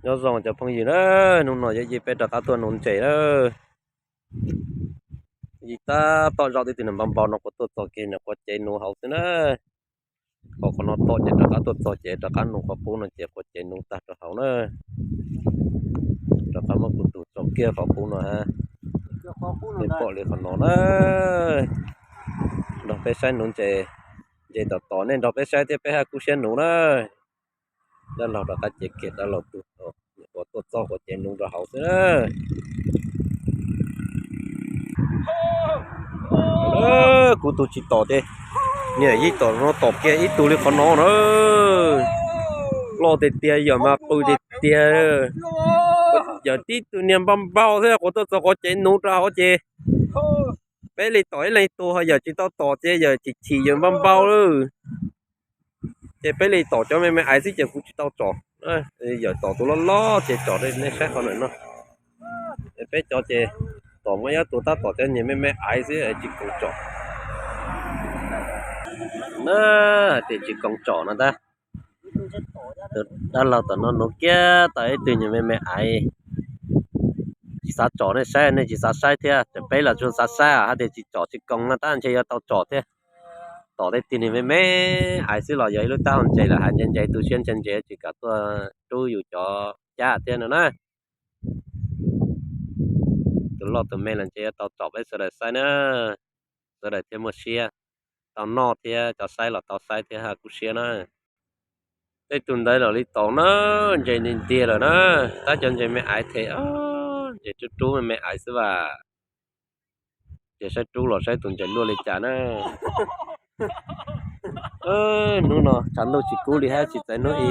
Nyob zoo cov phooj ywg na, hnub no yog peb rov qab tuaj nuv ntses na. Yog tab tom zaum tib tug niag npau npau no kuv tuaj txog kiag nws quav cev nuv hauv xwb na. Qhov qhov no tom ces rov qab tuaj txog ces rov qab nuv qhov qub no ces quav cev nuv tag rau hauv na. Rov qab muab kuv tus tso kiag qhov qub no ha. Nej pom li qhov no na. Nrog peb saib nuv ntses, ntses tom tom nej nrog peb saib thiab peb haj kub siab nuv na. Dab laug rov qab cev kiag dab laug tus, uas tuaj txog quav cev nuv rau hauv xwb na. Kuv tus tsis tom ces, niam yij tom no tom kiag ib tug li qhov no na. Loj tiag tiag, yawm mas qw tiag tiag. Yawm tib tug niag npau npau thiab kuv tuaj txog quav cev nuv rau hauv ces peb li tom ib leeg tug ho yawm tsis tau tom ces yawm chim chim yawm npau npau lawm. Ces peb li tom cov me me aiv xwb ces kuv tsis tau tsom. Yawm tom tus loj loj ces tsom, nej saib qhov ntawm no. Peb cov ces tom muaj ib tus tab tom cov niag me me aiv xwb tsis koom tsom. Na, hais tias tsis koom tsom no tab. Tus dab laug tom no nuv kiag tau ib tug niag me me aiv. Tsis xav tsom nej saib, nej tsis xav saib thiab, ces peb los tsuas xav saib hais tias tsis tsom tsis koom no tab ntshe yuav tau tsom thiab. Tom tej tug niag me me aiv xwb los yog ib lub taub hau ntses lawm hais ntse ntse tu siab ntse ntse tsis kam tuaj rub yus cov cab thiab no na. Tus loj tus me los ntshe yuav tau tsom peb sawv daws saib na. Sawv daws thiaj muaj siab tau noj thiab cov saib los tau saib thiab haj kub siab na. Tej tus ntawd los li tom na, ntses nti ntiag lawm na, tab cov ntses me aiv them, ntses rub rub me me aiv xwb vas. Ces saib rub los saib tus ntses luaj li cas na. Hnub no tshav ntuj tsis kub li hab tsis txawv hnub i.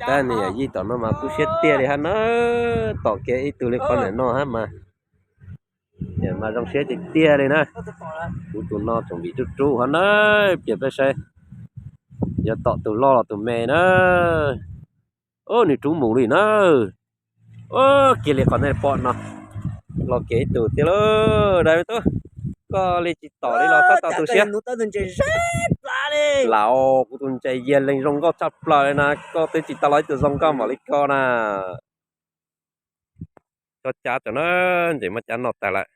Tab niag yawm yij tom no mas kub siab tiag li hab na, tom kiag ib tug li qhov ntawm no hab mas, mas zoo siab tiag tiag li na. Kuv tus no tseem vim rub rub hab na, piam peb saib yuav tom tus loj los tus me na. Nws rub mus li na. Kiag li qhov nej pom no, los kiag ib tug thiab lauj. Dais tub, koj li tsis tom li los txhob tau tu siab. Laus, kuv tus ntses yiag leeg zoo nkauj tshaj plaws li na, koj twb tsis tau los ib tug zoo nkauj npaum li koj na. Cov cab tso na, ntses muab cab noj tag lawm.